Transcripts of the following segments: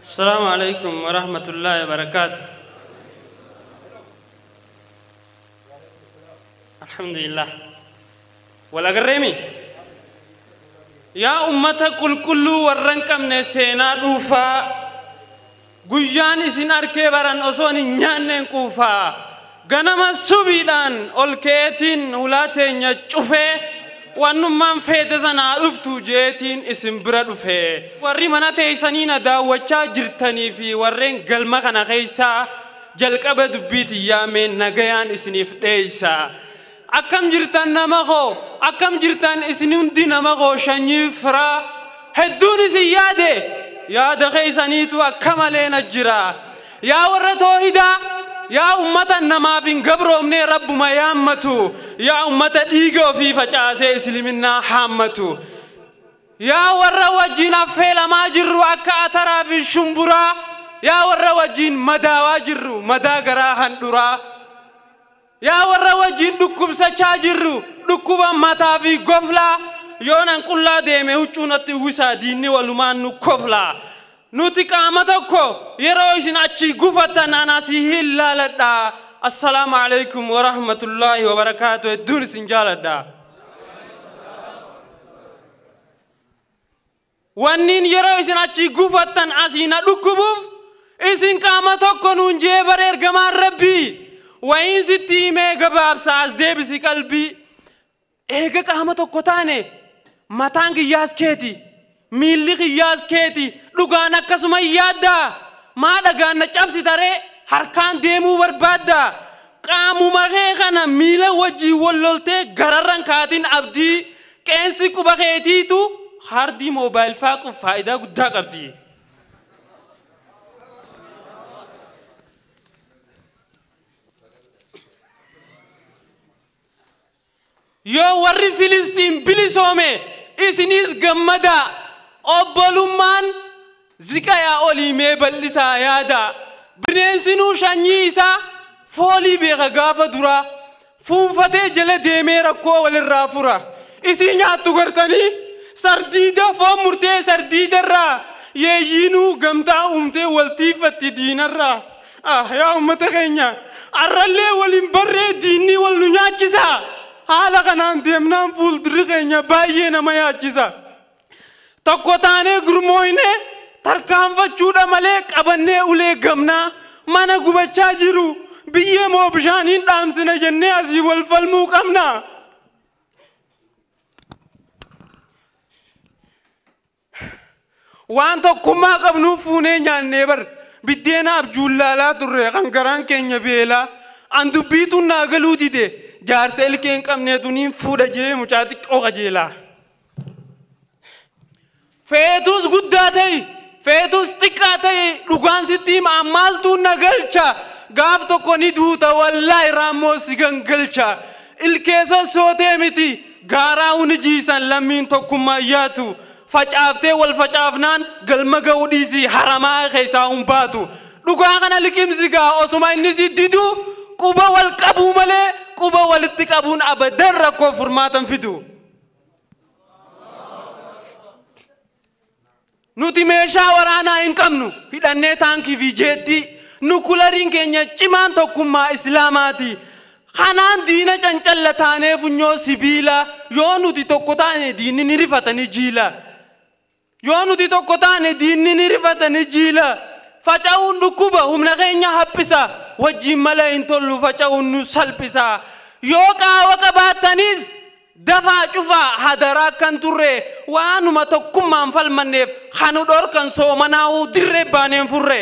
السلام عليكم ورحمة الله وبركاته. الحمد لله. ولا قريمي يا أمة كل ورنكم نسينا دوفا guyyaan isin arkee baran osoon hin nyaanneen quufaa ganama subiidhaan ol ka'eetiin hulaa teenya cufee wannummaan feete sanaa dhuftu jeetiin isin bira dhufe. Warri mana teessanii na daawwachaa jirtanii fi warreen galma kana keessaa jalqaba dubbiitiin yaamee nagayaan isiniif dheeysa. Akkam jirtan nama koo, akkam jirtan isin hundi nama koo shanyii firaa hedduun isin yaade yaada keessaniitu akka malee na jira. Yaa warra toohidaa, yaa ummata namaaf hin gabroomne rabbuma yaammatu, yaa ummata dhiiga ofii facaasee isliminnaa haammatu, yaa warra wajjin affeelamaa jirru akka ataraa fi shumburaa, yaa warra wajjin madaawaa jirru madaa garaa handhuraa, yaa warra wajjin dhukkubsachaa jirru dhukkuba mataa fi goflaa, yoo nan qullaa deeme huccuu natti uwwisaa diinni walumaan nu koflaa. Nuti qaama tokko yeroo isin achii gufattan an asii hin laaladha. Assalaamu alaikum wa rahmatullaahi wa barakaatu. Hedduun isin jaaladha. Wanniin yeroo isin achii gufattan asii na dhukkubuuf isin qaama tokko nuun jee bara ergamaan rabbii wayiin sitti himee gabaabsa as deebisi qalbii. Eega qaama tokko taane mataan kiyyaas keeti, miilli kiyyaas keeti, dhugaan akkasuma yaadda. Maa dhagaan na cabsitaree harkaan deemuu barbaadda. Qaamuma kee kana miila wajjin wal loltee gararran kaatiin abdii qeensi quba keetiitu hardii moobaayil faaquuf faayidaa guddaa qabdi. Yoo warri Filistiin bilisoome isinis gammadaa. Obbolummaan ziqayaa olii mee bal'isaa yaada. Bineensinuu sanyii isaa foolii beeka gaafa duraa fuunfatee jala deemee rakkoo walirraa fura. Isii nyaattu gartanii sardiida foon murtee sardiidarraa yeeyyiinuu gamtaa uumtee waltiifatti diinarraa. Ah yaa uummata keenya arrallee waliin barree diinni wal nu nyaachisa. Haala kanaan deemnaan fuuldurri keenya baay'ee nama yaachisa. Tokko taanee gurmooyne tarkaanfachuudha malee qabannee ulee gamnaa mana gubachaa jiru biyyee moo bishaaniin dhaamsina jennee asii wal falmuu qabna. Waan tokkummaa qabnuuf fuunee nyaannee bar biddeena abjuullaalaa turre kan garaan keenya beelaa an dubbiituun naa galuu dide jaarsa ilkee hin qabneetu niin fuudha jee mucaa xiqqoo qajeelaa. Feetus guddaa ta'e, feetus xiqqaa ta'e dhugaan sitti hima maaltu na galcha. Gaaf tokko ni duuta wallaahi raammoo si gangalcha. Ilkee sossootee miti gaaraa huni jiisan lammiin tokkummaa yaatu. Facaaftee wal facaafnaan galma ga'uu dhiisii haramaa keessaa hin baatu. Dhugaa kana liqimsi gaa osuma inni si didu quba wal qabuu malee quba walitti qabuun abadan rakkoo furmaatan fidu. Nuti meeshaa waraanaa hin qabnu hidhannee taankii fi jeetti nukulariin keenya cimaan tokkummaa islaamaati. Kanaan diina cancalla taanee funyoo sibiila yoo nuti tokko taane diinni ni rifatanii jiila. Yoo nuti tokko taane diinni ni rifatanii jiila. Faca'uun dhukkuba humna keenya haphisa wajjin malee hin tollu faca'uun nu salphisa. Yoo qaawa qabaattanis dafaa cufaa hadaraa kan turre waanuma tokkummaan falmanneef hanu dhorkan soomanaa'uu dirree baaneen furre.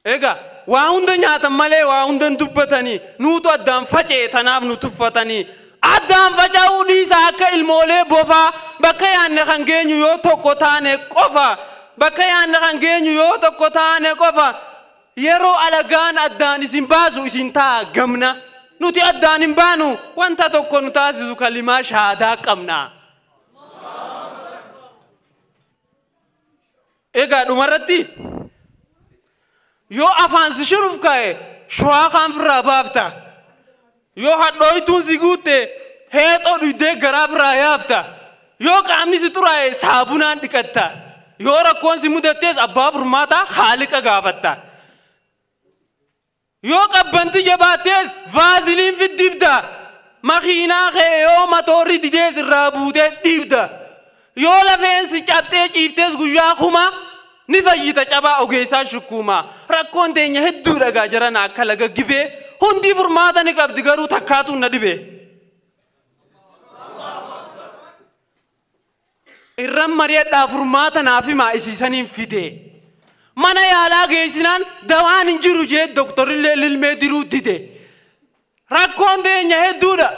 Egaa waa hunda nyaatan malee waa hunda hin dubbatanii nuutu addaan faca'e tanaaf nu tuffatanii. Addaan faca'uu dhiisaa akka ilmoolee bofaa bakka yaanne kan geenyu yoo tokko taane qofa. Bakka yaanne kan geenyu yoo tokko taane qofa. Yeroo alagaan addaan isin baasu isin ta'a gamna. Nuti addaan hin baanu wanta tokko nu taasisu kalimaa shahaadaa qabna. Egaa dhumarratti yoo afaan si shuruuf ka'e shuwaa kaan firraa baafta. Yoo hadhooytuun si guutte heexoo dhuydee garaa firraa yaafta. Yoo qaamni si xuraa'e saabunaan dhiqatta. Yoo rakkoon si mudattees abbaa furmaataa haaliqa gaafatta. Yoo qabbanti jabaattees vaaziliin fiddibda. Makiinaa kee yoo matoorri didees irraa buutee dhiibda. Yoo lafeen si cabxee ciiftees guyyaa kuma ni fayyita cabaa ogeessaa shukkuuma. Rakkoon teenya hedduu dhagaa jiran akka laga gibee hundi furmaata ni qabdi garuu takkaatu na dhibe. Irran mari'adhaa furmaata naaf himaa isiisaniin fide. Mana yaalaa geessinaan dawaan hin jiru jee doktorillee lilmee diruu dide. Rakkoon teenya hedduudha.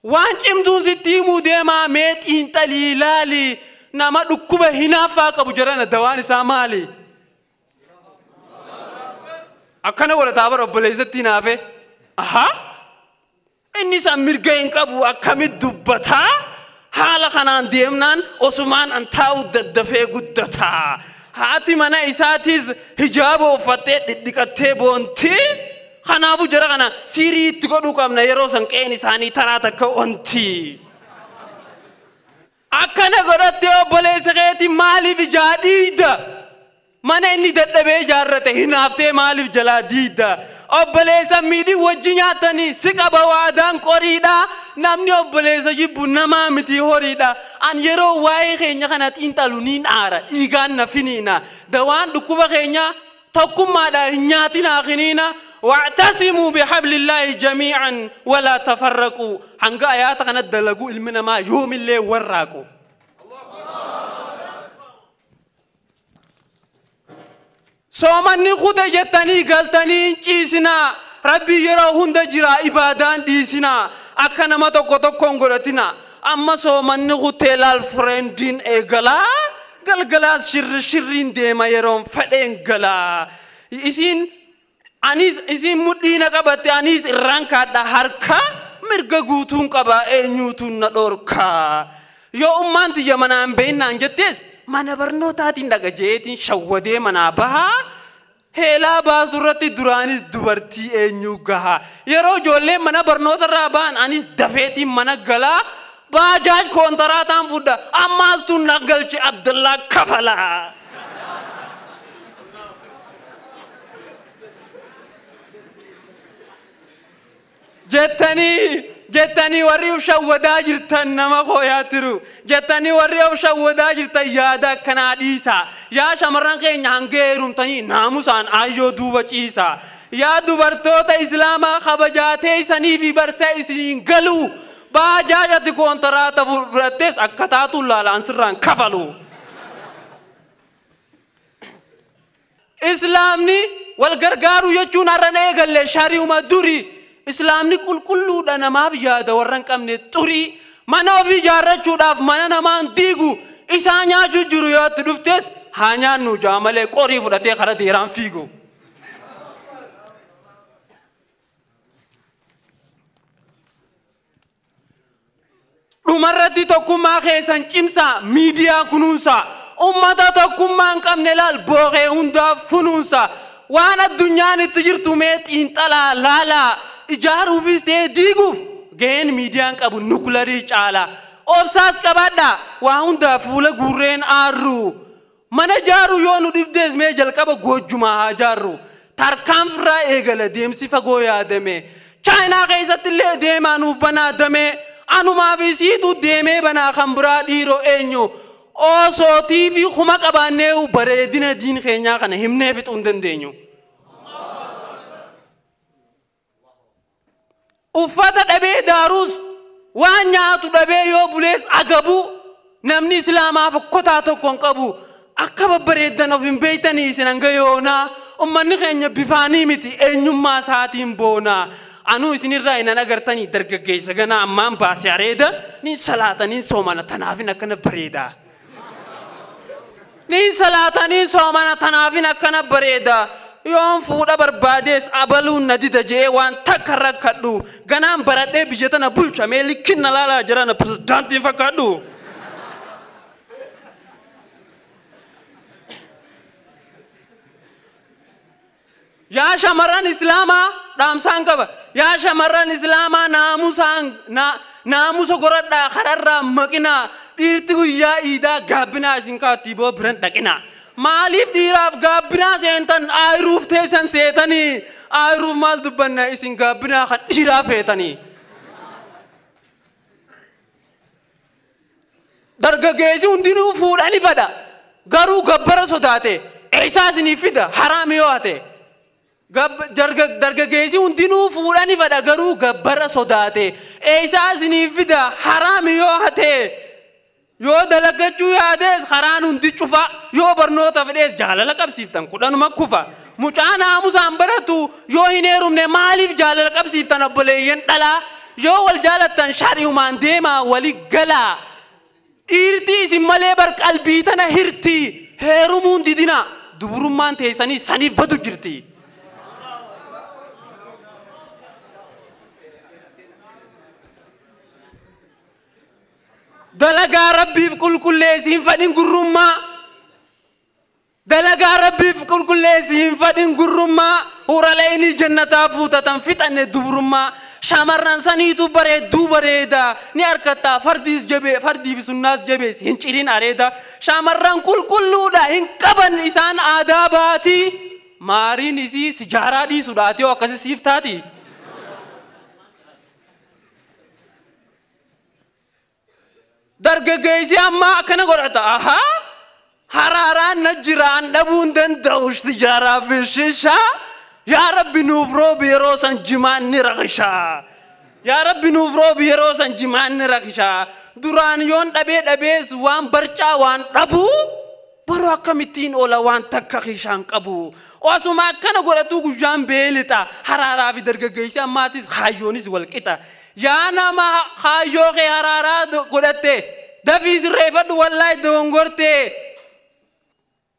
Waan cimtuun sitti himuu deemaa mee xiinxalii ilaali. Nama dhukkuba hinaaffaa qabu jedhana dawaan isaa maali? Akkana godhataa bara obboleessatti hinaafe. Ahaa! Inni san mirga hin qabu akkamitti dubbataa? Haala kanaan deemnaan osumaan an taa'u daddafee guddataa. Haati mana isaatis hijaaba uffattee dhidhiqattee boonti. Kanaafuu jara kana siirii itti godhuu qabna yeroo san qe'een isaanii taraa takka onti. Akkana godhattee obboleessa keetii maaliif ijaa dhiida? Mana inni dadhabee ijaarrate hinaaftee maaliif jalaa diida? Obboleessa miidhii wajji nyaatanii si qaba waadaan qoriidha. Namni obboleessa jibbu namaa miti horiidha. An yeroo waa'ee keenya kana xiinxalu niin aara dhiigaan na finiina. Dawaan dhukkuba keenya tokkummaadha hin nyaatinaa kiniina. واعتصموا بحبل الله جميعا ولا تفرقوا. hanga ayaata kana dalagu ilmi namaa yoomillee warraaqu. Soomanni kute jettanii galtanii ciisinaa. Rabbii yeroo hunda jira ibaadaan dhiisinaa. Akka nama tokko tokkoon godhatina. Amma soomanni kutee laal friendiin eegalaa. Galgalaas shirri shirriin deema yeroon fedheen galaa. Isiin anis isiin mudhiina qabatte anis irraan kaadha harka mirga guutuun qaba eenyuutuun na dhorka. Yoo ummaan tiyya manaan beennaan jettees mana barnootaatiin dhaqa jeetiin shawwadee manaa bahaa. Heelaa baasu irratti duraanis dubartii eenyu gaha. Yeroo ijoolleen mana barnoota irraa ba'an anis dafeetiin mana galaa. Baajaaj koontaraataan fudha. Ammaaltu na galche Abdullaa kafalaa. Jettanii warri of shawwadaa jirtan nama hooyaa tiru. Jettanii warri of shawwadaa jirtan yaada akkanaa dhiisaa. Yaa shamarran keenya hanga heerumtanii naamusaan aayyoo duuba ciisaa. Yaa dubartoota islaamaa kabajaatee isanii fi barsaa isiniin galu. Baajaajatti koontaraata fudhattees akka taatuun laalaan sirraan kafalu. Islaamni wal gargaaruu jechuun har'a na eegalle shari'uma durii. Islaamni qulqulluudha namaaf yaada warra hin qabne xurii. Mana ofii ijaarrachuudhaaf mana namaan diigu isaa nyaachuu jiru yoo itti dhuftes haa nyaannu jaa malee qorii fudhatee karaa deeraan fiigu. Dhumarratti tokkummaa keessan cimsaa miidiyaa kunuunsaa. Uummata tokkummaa hin qabne laal booqee hundaaf funuunsa. Waan addunyaan itti jirtu mee xiinxalaa laalaa. Ijaaruufis ta'ee diiguuf gaheen miidiyaan qabu nukularii caala. Obsaas qabaadhaa waa hundaa fuula guurreen aarru. Mana ijaaruu yoo nu dhibdees mee jalqaba goojjumaa haa ijaarru. Tarkaanfirraa eegala deemsi fagoo yaadame. Chaayinaa keessatti illee deemaa nuuf banaa dame. Anumaa fi siitu deemee banaa kan biraa dhiiroo eenyu. Osoo TV kuma qabaannee bareedina diin keenyaa kana himnee fixuu hin dandeenyu. Uffata dhabee daaruus waan nyaatu dhabee yoo bulees agabu namni islaamaa fokkotaa tokko hin qabu. Akka babbareeddan of hin beeytanii isin hanga yoonaa. Ummanni keenya bifaanii miti eenyummaa isaatiin boonaa. Anuu isinirraa hin agartanii dargaggeessa ganaa ammaan baase areeda niin salaata niin soomana tanaafin akkana bareeda. Niin salaata niin soomana tanaafin akkana bareeda. Yoon fuudha barbaadees abaluun na dida je'ee waan takka rakkadhu. Ganaan baradhee biyya tana bulcha mee likkinna laalaa jirana pirezidaantiin fakkaadhu. Yaa shamarran islaamaa dhaamsaan qaba. Yaa shamarran islaamaa naamusa goradhaa kararraa maqinaa. Dhiirti guyyaa iidaa gaabbinaa isin kaatti boo biran dhaqinaa. Maaliif dhiiraaf gaabbinaa seentan aayiruuf teessan seetanii aayiruuf maal dubbanna isin gaabbinaa kan dhiiraa feetanii. Dargaggeessi hundinuu fuudhani fada garuu gabbara sodaate eessaa isinii fida haraami yoo hate. Dargaggeessi hundinuu fuudhani fada garuu gabbara sodaate eessaa isinii fida haraami yoo hate. Yoo dalagachuu yaadees karaan hundi cufa yoo barnoota fedhees jaalala qabsiiftan kudhanuma kufa mucaa naamusaan baratu yoo hin heerumne maaliif jaalala qabsiiftan obboleeyyan dhalaa yoo wal jaalattan shari'umaan deemaa wali galaa dhiirtii isin malee bar qalbii tana hirti heerumuun didina duburummaan teessanii saniif badu jirti. Dalagaa Rabbiif qulqulleessi hin fadhin gurrummaa. Dalagaa Rabbiif qulqulleessi hin fadhin gurrummaa. Huraleeni jannataa fuutatan fixanne dubrummaa. Shamarran saniitu bareedduu bareeda. Ni harkattaa fardiis jabee fardii fi sunnaas jabeessi hin cirin areeda. Shamarran qulqulluudha hin qaban isaan aadaa baati. Maariin isii sijaaraa dhiisuudhaati yoo akkasii siif taati. Dargaggeessi ammaa akkana godhata. Ahaa! Haraaraan na jira an dhabuu hin danda'u sijaaraa fi shishaa. Yaa Rabbi nuuf roobi yeroo san jimaan ni rakishaa. Yaa Rabbi nuuf roobi yeroo san jimaan ni rakishaa. Duraan yoon dhabee dhabees waan barcaa waan dhabu baroo akkamittiin oola waan takka kishaan qabu. Osuma akkana godhatu guyyaan beelixa. Haraaraa fi dargaggeessi ammaatis haayyoonis wal qixa. Yaa nama haayyoo kee haraaraa godhatte dafii sirreeffadhu wallaahi dogongorte.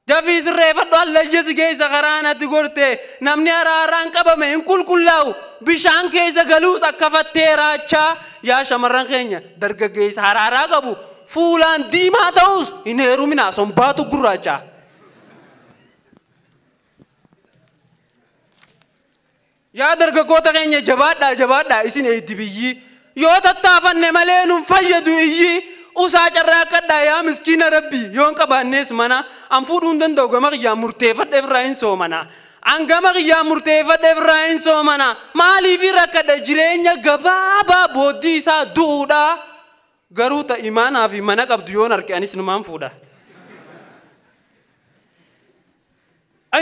Dafii sirreeffadhu allayya si keessa karaa natti gorte namni haraaraan qabame hin qulqullaa'u bishaan keessa galuus akka fattee raachaa yaa shamarran keenya dargaggeessa haraaraa qabu fuulaan diimaa ta'us hin heerumina sombaatu gurraacha. Yaa dargaggoota keenya jabaadhaa jabaadhaa isin eeddi biyyi yoo tattaafanne malee nun fayyadu iyyi usaa carraaqqadhaa yaa miskiina rabbi yoon qabaannees mana an fuudhuu hin danda'u gama kiyyaan murteeffadhe irraa hin soomana. An gama kiyyaan murteeffadhe irraa hin soomana maaliif rakkadha jireenya gabaabaa booddii isaa du'uudha garuu ta imaanaa fi mana qabdu yoon arge anis numaan fuudha.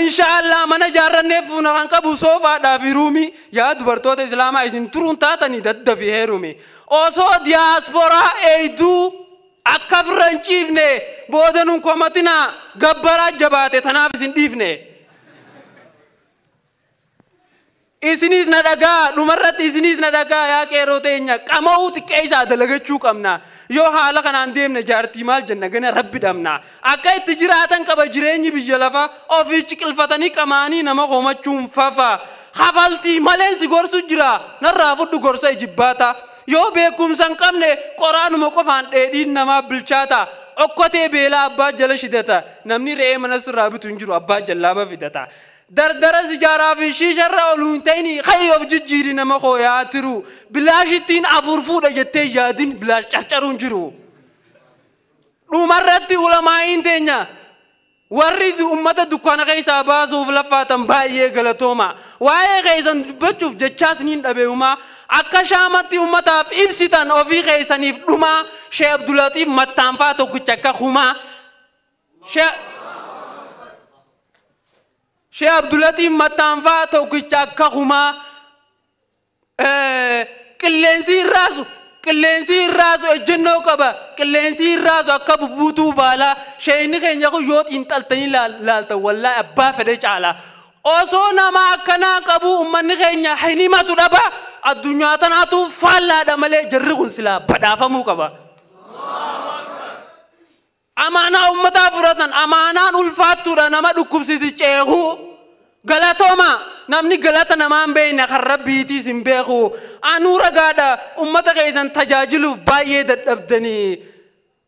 Inshaallah mana jaarrannee fuuna kan qabu soofaadhaa fi ruumi yaa dubartoota islaamaa isin turuun taatanii daddafi heerumi. Osoo diyaasporaa eeyduu akka firra hin ciifne booda nun komatinaa gabbaraa jabaate tanaaf isin dhiifne. Isinis na dhagaa dhumarratti isinis na dhagaa yaa qeerroo teenya qama'uu xiqqeessaa dalagachuu qabna. Yoo haala kanaan deemne jaartii maal jenna gana rabbi dhabna. Akka itti jiraatan qaba jireenyi biyya lafaa ofii ciqilfatanii qamaanii nama homachuun fafa. Hafaltii malee si gorsu jira narraa fudhu gorsa ijibbaata. Yoo beekumsa hin qabne qoraanuma qofaan dheedhiin namaa bilchaata. Okkotee beelaa abbaa jala shidata. Namni re'ee mana sirraa bitu hin jiru abbaa jallaaba fidata. Dardara sijaaraa fi shiisharra ol hin ta'ini ka'ii of jijjiiri nama koo yaa tiru. Bilaashittiin afur fuudha jettee yaadin bilaash carcaruun jiru. Dhumarratti ulamaa'iin teenya warri uummata dukkaana keessaa baasuuf laffaatan baay'ee galatooma. Waa'ee keessan dubbachuuf jechaas niin dhabee'umaa. Akka shaamatti uummataaf ibsitan ofii keessaniif dhumaa. Shee Abdulatiif mattaanfaa tokkicha akka humaa. Shee Abdulatiif mattaanfaa tokkicha akka humaa. Qilleensi irraasu ejjennoo qaba. Qilleensi irraasu akka bubbuutuu baalaa. Sheeyni keenya kun yoo xiinxaltanii laaltan wallaahi abbaa fedhe caala. Osoo nama akkanaa qabu uummanni keenya hin himatu dhaba. Addunyaa tanaatu faallaadha malee jarri kun silaa badhaafamuu qaba. Amaanaa uummataa fudhatan amaanaan ulfaattuudha nama dhukkubsiti ceeku. Galatooma namni galata namaa hin beekne kan rabbiitiis hin beeku. Anuu ragaadha uummata keessan tajaajiluuf baay'ee dadhabdanii.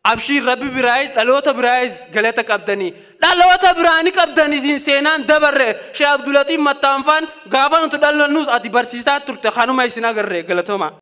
Abshiir rabbi biraayis dhaloota biraayis galata qabdanii. Dhaloota biraani qabdanii isin seenaan dabarre Shee Abdulatiif Mattaanfaan gaafa nuti dhalannus ati barsiisaa turte kanuma isin agarre galatooma.